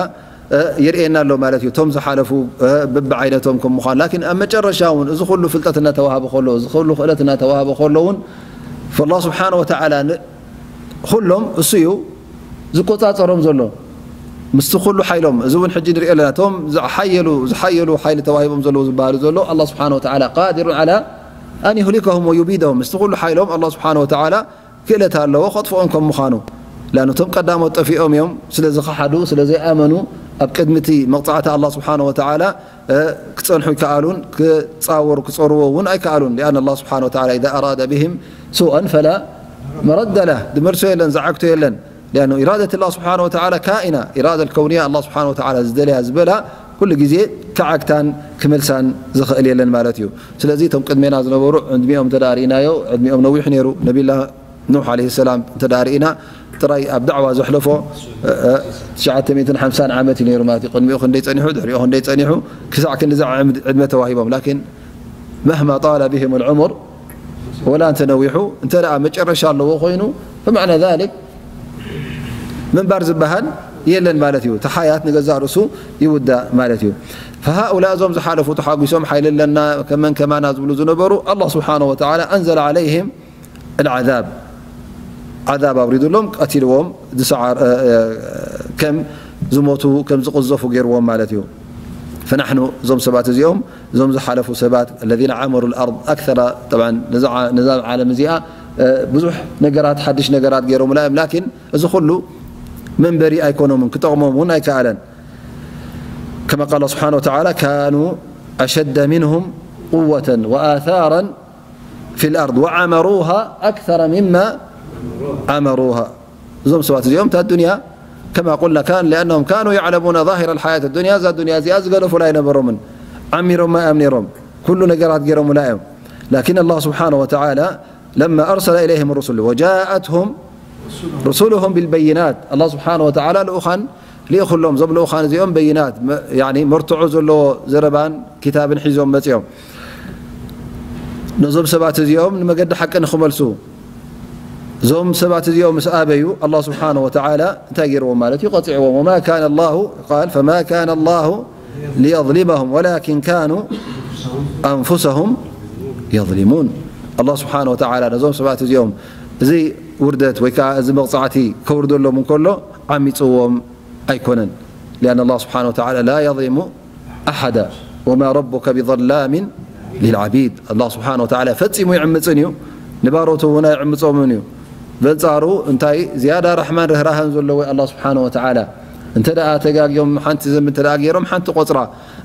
እ፣ የርእየና ኣሎ ማለት እዩ። እቶም ዝሓለፉ፣ እ፣ በብዓይነቶም ከም ምዃን። ላኪን ኣብ መጨረሻ እውን እዚ ኩሉ ፍልጠት እናተዋህበ ከሎ፣ እዚ ኩሉ ክእለት እናተዋህበ ከሎ እውን፣ ፈላህ ስብሓነ ወተዓላ ን-፣ ኩሎም እሱ እዩ ዝቆጻጸሮም ዘሎ። ምስቲ ኩሉ ሓይሎም፣ እዚ እውን ሕጂ ንሪኦ ኣለና። እቶም ዝሓየሉ፣ ዝሓየሉ ሓይሊ ተዋሂቦም ዘለዉ ዝበሃሉ ዘሎ፣ ኣላህ ስብሓነ ወተዓላ ቃዲሩን ዓላ ኣን ዩህሊከሁም ወዩቢደሁም። ምስቲ ኩሉ ሓይሎም ኣላህ ስብሓነ ወተዓላ ክእለት ኣለዎ ከጥፍኦም ከም ምዃኑ። ላን እቶም ቀዳሞት ጠፊኦም እዮም፣ ስለ ዝኸሓዱ፣ ስለ ዘይኣመኑ፣ ኣብ ቅድሚ እቲ መቕጻዕቲ ኣላህ ስብሓነ ወተዓላ፣ እ፣ ክጸንሑ ኣይከኣሉን፣ ክጻወሩ፣ ክጸርዎ እውን ኣይከኣሉን። لأن الله سبحانه وتعالى إذا أراد بهم سوءا فلا مرد له، ዝመልሶ የለን፣ ዝዓግቶ የለን። لأنه إرادة الله سبحانه وتعالى كائنة، إرادة الكونية ኣላህ ስብሓነ ወተዓላ ዝደለያ ዝበላ ኩሉ ግዜ ክዓግታን ክመልሳን ዝኽእል የለን ማለት እዩ። ስለዚ እቶም ቅድሜና ዝነበሩ ዕድሚኦም እንተ ደኣ ርኢናዮ፣ ዕድሚኦም ነዊሕ ነይሩ። ነቢላ ኑሕ ዓለይሂ ሰላም እንተ ደኣ ርኢና፣ ጥራይ ኣብ ዳዕዋ ዘሕለፎ፣ እ፣ እ፣ ትሽዓተ ሚእትን ሓምሳን ዓመት እዩ ነይሩ ማለት እዩ። ቅድሚኡ ክንደይ ጸኒሑ፣ ድሕሪኡ ክንደይ ጸኒሑ፣ ክሳዕ ክንድዚ ዕም-፣ ዕድመ ተዋሂቦም። ላኪን መህማ ጣለ ቢሂም ልዑሙር፣ ወላ እንተ ነዊሑ፣ እንተ ደኣ መጨረሻ ኣለዎ ኮይኑ፣ ፈማዕና ዛሊክ ምንባር ዝበሃል የለን ማለት እዩ። እቲ ሓያት ንገዛእ ርእሱ ይውዳእ ማለት እዩ። ፈሃኡላ፣ እዞም ዝሓለፉ ተሓጒሶም፣ ሓይሊ ኣለና፣ ከመን ከማና ዝብሉ ዝነበሩ፣ ኣላህ ስብሓነሁ ወተዓላ ኣንዘለ ዓለይሂም ኣልዓዛብ፣ ዓዛብ ኣውሪዱሎም፣ ቀቲልዎም፣ ዝሰዓር-፣ እ፣ እ፣ ከም ዝሞቱ፣ ከም ዝቕዘፉ ገይርዎም ማለት እዩ። ፈናሕኑ፣ እዞም ሰባት እዚኦም፣ እዞም ዝሓለፉ ሰባት፣ الذين عمروا الأرض أكثر، طبعا፣ ነዛ ዓ-፣ ነዛ ዓለም እዚኣ፣ እ፣ ብዙሕ ነገራት፣ ሓድሽ ነገራት ገይሮምላ እዮም። ላኪን እዚ ኩሉ መንበሪ ኣይኮኖምን፣ ክጠቕሞም እውን ኣይከኣለን። كما قال الله سبحانه وتعالى: كانوا أشد منهم قوة وآثارا في الأرض وعمروها أكثر مما عمروها. እዞም ሰባት እዚኦም እታ ዱንያ፣ كما قلنا، كان لأنهم كانوا يعلمون ظاهر الحياة الدنيا، እዛ ዱንያ እዚኣ ዝገደፉላ ኣይነበሮምን። ዓሚሮማ እዮም ነይሮም። ኩሉ ነገራት ገይሮምላ እዮም። ላኪን ኣላህ ስብሓነሁ ወተዓላ لما أرسل إليهم الرسل وجاءتهم رسلهم بالبينات. ኣላህ ስብሓነ ወተዓላ ልኡኻን ልኢኹሎም። እዞም ልኡኻን እዚኦም በይናት፣ መ-፣ ያኒ መርትዖ ዘለዎ ዘረባን ክታብን ሒዞም መጺኦም። ነዞም ሰባት እዚኦም ንመገዲ ሓቂ ንኽመልሱ፣ እዞም ሰባት እዚኦም ምስ ኣበዩ፣ ኣላህ ስብሓነ ወተዓላ እንታይ ገይርዎም ማለት እዩ? ቀጺዕዎም። وما كان الله، قال، فما كان الله ليظلمهم ولكن كانوا أنفسهم يظلمون። ኣላህ ስብሓነ ወተዓላ ነዞም ሰባት እዚኦም እዚ ውርደት ወይ ከዓ እዚ መቕጻዕቲ ከውርደሎም እንከሎ ዓሚጽዎም ኣይኮነን። لأن الله سبحانه وتعالى لا يظلم أحدا وما ربك بظلام للعبيد። ኣላህ ስብሓነ ወተዓላ ፈጺሙ ይዕምጽን እዩ፣ ንባሮቱ እውን ኣይዕምጾምን እዩ። በንጻሩ እንታይ ዝያዳ ራሕማን ርህራህን ዘለዎ ኣላህ ስብሓነ ወተዓላ። እንተ ደኣ ተጋግዮም ሓንቲ ዘንቢ እንተ ደኣ ገይሮም ሓንቲ ቆጽራ፣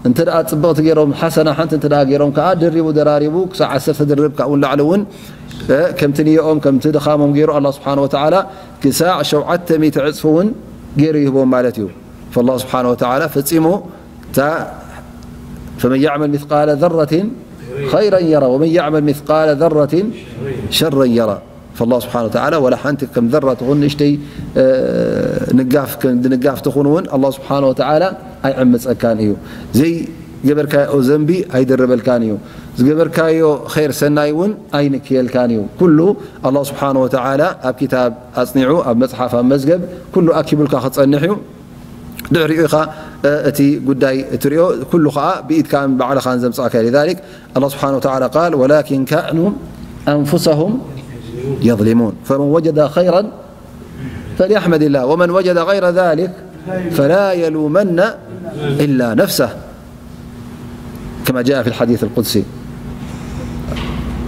እንተ ደኣ ጽብቕቲ ገይሮም ሓሰና ሓንቲ እንተ ደኣ ገይሮም ከኣ ድሪቡ ደራሪቡ ክሳዕ ዓሰርተ ድርብ ካብኡ ንላዕሊ እውን፣ እ፣ ከምቲ ንየኦም ከምቲ ድኻሞም ገይሩ ኣላህ ስብሓነ ወተዓላ ክሳዕ ሸውዓተ ሚእቲ ዕጽፊ እውን ገይሩ ይህቦም ማለት እዩ። ፈላህ ስብሓነ ወተዓላ ፈጺሙ እታ فمن يعمل مثقال ذرة خيرا يره ومن يعمل مثقال ذرة شرا يره። ፈላህ ስብሓነ ወተዓላ ወላ ሓንቲ ከም ዘራ ትኹን ንእሽተይ፣ እ፣ ንጋፍ፣ ክንዲ ንጋፍ ትኹን እውን ኣላህ ስብሓነ ወተዓላ ኣይዕምጸካን እዩ። ዘይገበርካዮ ዘንቢ ኣይድርበልካን እዩ። ዝገበርካዮ ኸይር ሰናይ እውን ኣይንክየልካን እዩ። ኩሉ ኣላህ ስብሓነ ወተዓላ ኣብ ክታብ ኣጽኒዑ፣ ኣብ መጽሓፍ፣ ኣብ መዝገብ ኩሉ ኣኪቡልካ ክጸንሕ እዩ። ድሕሪኡ ኢኻ፣ እ፣ እቲ ጉዳይ እትሪኦ፣ ኩሉ ኸኣ ብኢድካን ባዕልኻን ዘምጻእካዮ። لذلك الله سبحانه وتعالى قال: ولكن كانوا أنفسهم يظلمون. فمن وجد خيرا فليحمد الله ومن وجد غير ذلك فلا يلومن إلا نفسه، كما جاء في الحديث القدسي.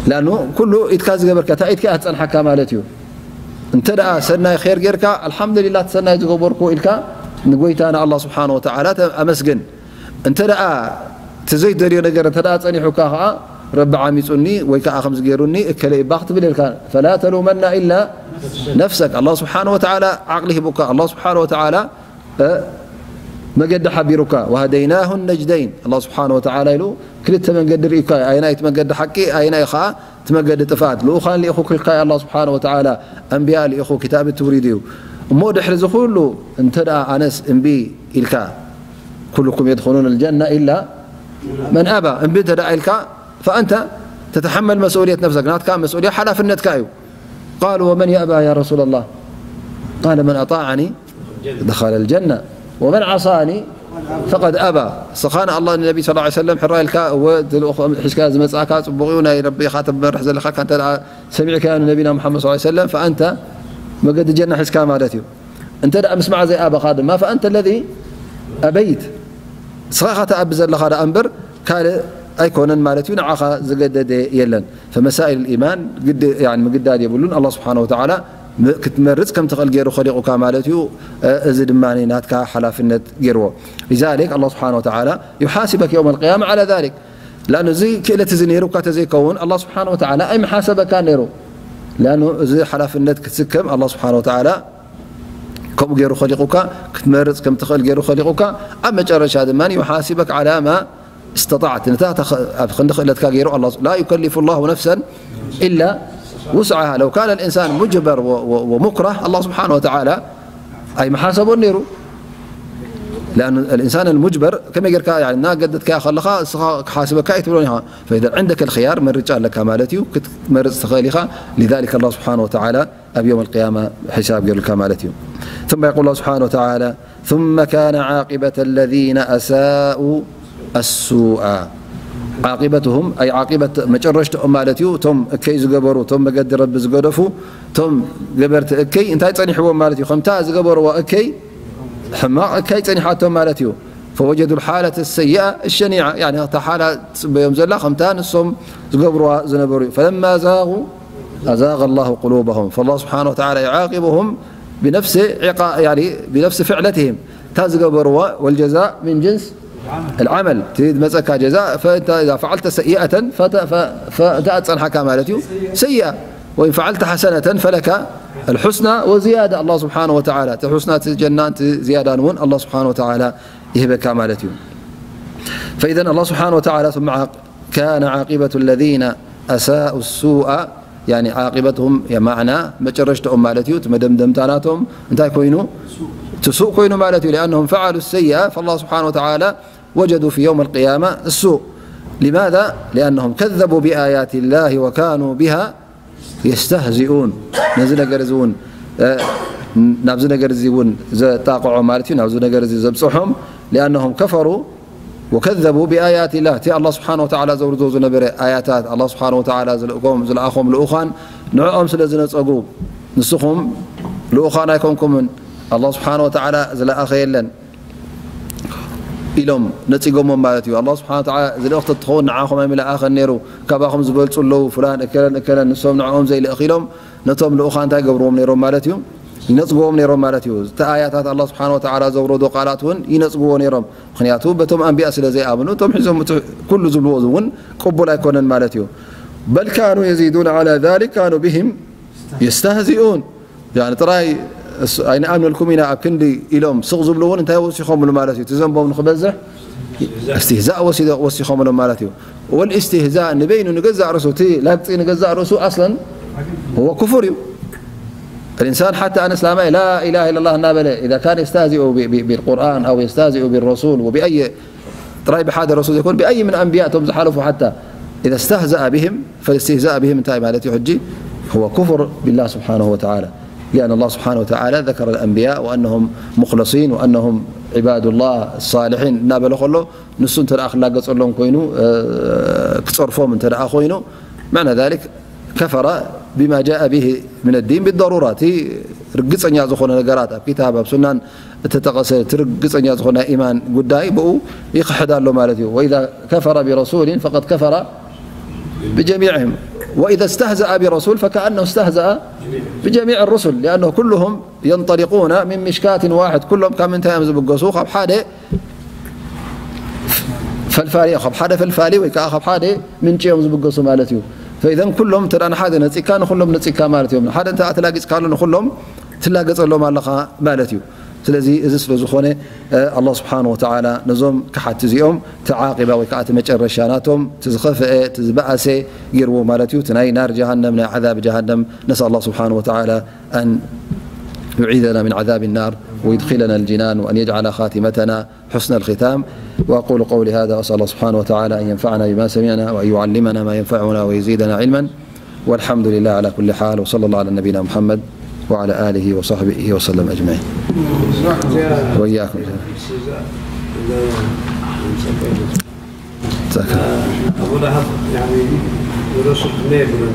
لأنه ኩሉ ኢድካ ዝገበርካ፣ እታ ኢድካ እያ ትጸንሓካ ማለት እዩ። እንተ ደኣ ሰናይ ኸይር ጌርካ፣ ኣልሓምዱሊላህ፣ እቲ ሰናይ ዝገበርኩ ኢልካ ንጎይታ ንኣላህ ስብሓነ ወተዓላ ተ-፣ ኣመስግን። እንተ ደኣ እቲ ዘይትደልዮ ነገር እንተ ደኣ ጸኒሑካ ኸኣ፣ ረቢ ዓሚጹኒ ወይ ከኣ ከምዚ ገይሩኒ እከለ እባ ክትብል ኢልካ፣ ፈላ ተሉመና ኢላ ነፍሰክ። ኣላህ ስብሓነ ወተዓላ ዓቕሊ ሂቡካ፣ ኣላህ ስብሓነ ወተዓላ፣ እ፣ መገዲ ሓቢሩካ። ወሀደይናሁ ነጅደይን። ኣላህ ስብሓነ ወተዓላ ኢሉ ክልተ መንገዲ ርእዩካ፣ ኣየናይ እቲ መገዲ ሓቂ፣ ኣየናይ ኸኣ እቲ መገዲ ጥፍኣት። ልኡኻን ልኢኹ ክልካ እዩ ኣላህ ስብሓነ ወተዓላ፣ ኣንብያ ልኢኹ፣ ክታብ ትውሪድ እዩ። እሞ ድሕሪ እዚ ኩሉ እንተ ደኣ ኣነስ እምቢ ኢልካ፣ ኩልኩም የድኹሉን ኣልጀና ኢላ መን ኣባ፣ እምቢ እንተ ደኣ ኢልካ፣ ፈኣንተ ተተሓመል መስኡልየት ነፍሰክ፣ ናትካ መስኡልያ ሓላፍነትካ እዩ። ቃሉ ወመን የእባ ያ ረሱላ ላህ? ቃለ መን ኣጣዓኒ ደኸለ ልጀና ወመን ዓሳኒ ፈቀድ ኣባ። እስኻ ንኣላህ ንነቢ ሰለላሁ ዐለይሂ ወሰለም ሕራይ ኢልካ፣ እወ፣ እቲ ልኡኽ ሒዝካ ዝመጻእካ ጽቡቕ እዩ፣ ናይ ረቢ ኢኻ ተመርሕ ዘለኻ፣ ካንተ ደኣ ሰሚዕካዮ ንነቢና ሙሓመድ ሰለላሁ ዐለይሂ ወሰለም፣ ፈኣንተ መገዲ ጀና ሒዝካ ማለት እዩ። እንተ ደኣ ምስማዕ ዘይኣበኻ ድማ፣ ፈኣንተ ለዚ ኣበይት፣ እስኻ ኢኻ ትኣቢ ዘለኻ ደኣ እምበር ካልእ ኣይኮነን ማለት እዩ፣ ንዓኻ ዝገደደ የለን። ፈመሳኢል ኢማን ግድ፣ ያኒ፣ ምግዳድ የብሉን። ኣላህ ስብሓነ ወተዓላ ም-፣ ክትመርጽ ከም ትኽእል ገይሩ ኸሊቑካ ማለት እዩ። እ-፣ እዚ ድማ ናትካ ሓላፍነት ገይርዎ። ሊዛሊክ ኣላህ ስብሓነ ወተዓላ ዩሓሲበክ የውመል ቅያማ ዓላ ዛሊክ። ላኣኑ እዚ ክእለት እዚ ነይሩካ ተዘይከውን ኣላህ ስብሓነ ወተዓላ ኣይምሓሰበካን ነይሩ። ላኣኑ እዚ ሓላፍነት ክትስከም ኣላህ ስብሓነ ወተዓላ ከምኡ ገይሩ ኸሊቑካ፣ ክትመርጽ ከም ትኽእል ገይሩ ኸሊቑካ። ኣብ መጨረሻ ድማ ዩሓሲበክ ዓላ ማ እስተጣዕት፣ ነታ ተኸ-፣ ኣብ ክንዲ ክእለትካ ገይሩ ኣላህ፣ ላ ዩከሊፉ ላሁ ነፍሰን ኢላ ውስዓሃ። ለው ካነ ልኢንሳን ሙጅበር ወ-፣ ወ-፣ ወሙክራህ፣ ኣላህ ስብሓነ ወተዓላ ኣይምሓሰቦን ነይሩ። ለኣኑ ልኢንሳን ልሙጅበር ከመይ ጌርካ፣ ያኒ፣ እናገደድካያ ከለኻ እስኻ ክሓስበካ ኣይትብሎን ኢኻ። ፈኢዘን ዕንደከ ልኽያር፣ መርጫ ኣለካ ማለት እዩ። ክትመርጽ ትኽእል ኢኻ። ሊዛሊከ ኣላህ ስብሓነ ወተዓላ ኣብ የውም ኣልቅያማ ሒሳብ ገይሩልካ ማለት እዩ። ثم يقول الله سبحانه وتعالى: ثم كان عاقبة الذين أساءوا السوء. ዓቂበትሁም፣ ኣይ ዓቂበት፣ መጨረሽትኦም ማለት እዩ። እቶም እከይ ዝገበሩ፣ እቶም መገዲ ረቢ ዝገደፉ፣ እቶም ገበርቲ እከይ እንታይ ጸኒሕዎም ማለት እዩ? ከምታ ዝገበርዋ እከይ፣ ሕማቕ እከይ ጸኒሓቶም ማለት እዩ። فوجدوا الحالة السيئة الشنيعة، ያኒ እታ ሓላ ትጽበዮም ዘላ ከምታ ንሶም ዝገብርዋ ዝነበሩ እዩ። فلما زاغوا أزاغ الله قلوبهم، فالله سبحانه وتعالى يعاقبهم بنفس عقا-، يعني بنفس فعلتهم، እታ ዝገበርዋ، والجزاء من جنس العمل، እቲ ዝመጸካ ጀዛእ፣ فأنت إذا فعلت سيئة فت-، ف-، ف-، እታ ጸንሓካ ማለት እዩ፣ سيئة، وإن فعلت حسنة فلك الحسنى وزيادة። ኣላህ ስብሓነ ወተዓላ እቲ ሑስና፣ እቲ ጀናን እቲ ዝያዳን እውን ኣላህ ስብሓነ ወተዓላ ይህበካ ማለት እዩ። فإذا الله سبحانه وتعالى ثم عاق-، كان عاقبة الذين أساءوا السوء يعني عاقبتهم، يعني معنى መጨረሽታኦም ማለት እዩ፣ እቲ መደምደምታ ናቶም እንታይ ኮይኑ? እቲ ሱእ ኮይኑ ማለት እዩ። لأنهم فعلوا السيئة فالله سبحانه وتعالى وجدوا في يوم القيامة السوء. لماذا؟ لأنهم كذبوا بآيات الله وكانوا بها يستهزئون. ነዚ ነገር እዚ እውን፣ እ፣ ናብዚ ነገር እዚ እውን ዘጣቕዖ ማለት እዩ፣ ናብዚ ነገር እዚ ዘብፅሖም لأنهم كفروا وكذبوا بآيات الله። እቲ ኣላህ ስብሓነ ወተዓላ ዘውርዶ ዝነበረ ኣያታት፣ ኣላህ ስብሓነ ወተዓላ ዝልእኮም፣ ዝለኣኾም ልኡኻን ንዕኦም ስለ ዝነጸጉ፣ ንስኹም ልኡኻን ኣይኮንኩምን፣ ኣላህ ስብሓነ ወተዓላ ዝለኣኸ የለን ኢሎም ነጺጎሞም ማለት እዩ። ኣላህ ስብሓነ ወተዓላ ዝልእኽቲ ትኸውን ንዓኹም ኣይምለኣኸን ነይሩ፣ ካባኹም ዝበልጹ ኣለዉ፣ ፍላን እከለን እከለን፣ ንሶም ንዕኦም ዘይልእኽ ኢሎም ነቶም ልኡኻን እንታይ ገብርዎም ነይሮም ማለት እዩ? ይነጽግዎም ነይሮም ማለት እዩ። እቲ ኣያታት ኣላህ ስብሓነ ወተዓላ ዘውረዶ ቃላት እውን ይነጽግዎ ነይሮም። ምኽንያቱ በቶም ኣንብያ ስለ ዘይኣምኑ፣ እቶም ሒዞም እቲ ኩሉ ዝብልዎ እውን ቅቡል ኣይኮነን ማለት እዩ። بل كانوا يزيدون على ذلك كانوا بهم يستهزئون. يعني ጥራይ እስ-፣ ኣይንኣምነልኩም ኢና ኣብ ክንዲ ኢሎም ስቕ ዝብሉ እውን እንታይ ወሲኾምሉ ማለት እዩ? እቲ ዘንቦም ንኽበዝሕ እስትህዛእ ወሲዶ-፣ ወሲኾምሎም ማለት እዩ። والاستهزاء ንበይኑ ንገዛእ ርእሱ፣ እቲ ላግጺ ንገዛእ ርእሱ ኣስለን هو كفر እዩ። الإنسان حتى ኣነ እስላማይ لا إله إلا الله እናበለ إذا كان يستهزئ ب-، ب-، بالقرآن أو يستهزئ بالرسول وبأي ጥራይ ብሓደ ረሱል ዘይኮነ ብኣይ ምን ኣንብያ እቶም ዝሓለፉ ሓታ إذا استهزأ بهم فالاستهزاء بهم እንታይ ማለት እዩ ሕጂ؟ هو كفر بالله سبحانه وتعالى. لأن الله سبحانه وتعالى ذكر الأنبياء وأنهم مخلصين وأنهم عباد الله الصالحين እናበለ ከሎ ንሱ እንተ ደኣ ክላገጸሎም ኮይኑ፣ እ፣ ክጸርፎም እንተ ደኣ ኮይኑ معنى ذلك كفر بما جاء به من الدين بالضرورة። እቲ ርግጸኛ ዝኾነ ነገራት ኣብ ኪታብ ኣብ ሱናን እተጠቐሰ እቲ ርግጸኛ ዝኾነ ናይ ኢማን ጉዳይ ብኡ ይኽሕድ ኣሎ ማለት እዩ። وإذا كفر برسول فقد كفر بجميعهم وإذا استهزأ برسول فكأنه استهزأ بجميع الرسل لأنه كلهم ينطلقون من مشكاة واحد። ኩሎም ካብ ምንታይ እዮም ዝብገሱ? ካብ ሓደ ፈልፋሊ፣ ካብ ሓደ ፈልፋሊ ወይ ከዓ ካብ ሓደ ምንጪ እዮም ዝብገሱ ማለት እዩ። فإذا ኩሎም እንተ ደኣ ንሓደ ነጺካ ንኹሎም ነጺካ ማለት እዮም። ሓደ እንተ ደኣ ተላጊጽካ ኣሎ ንኹሎም ትላገጸሎም ኣለኻ ማለት እዩ። ስለዚ እዚ ስለ ዝኾነ፣ እ፣ ኣላህ ስብሓነ ወተዓላ ነዞም ክሓድቲ እዚኦም እቲ ዓቂባ ወይ ከዓ እቲ መጨረሻ ናቶም እቲ ዝኸፍአ፣ እቲ ዝበኣሰ ገይርዎ ማለት እዩ። እቲ ናይ ናር ጀሃነም፣ ናይ ዓዛብ ጀሃነም ነስኣል ኣላህ ስብሓነ ወተዓላ أن يعيذنا من عذاب النار ويدخلنا الجنان وأن يجعل خاتمتنا حسن الختام. وأقول قولي هذا وأسأل الله سبحانه وتعالى أن ينفعنا بما سمعنا وأن يعلمنا ما ينفعنا ويزيدنا علما. والحمد لله على كل حال، وصلى الله على نبينا محمد وعلى آله وصحبه وسلم أجمعين. وإياكم. جزاك الله. أبو لهب، يعني، الرسل ما يقولون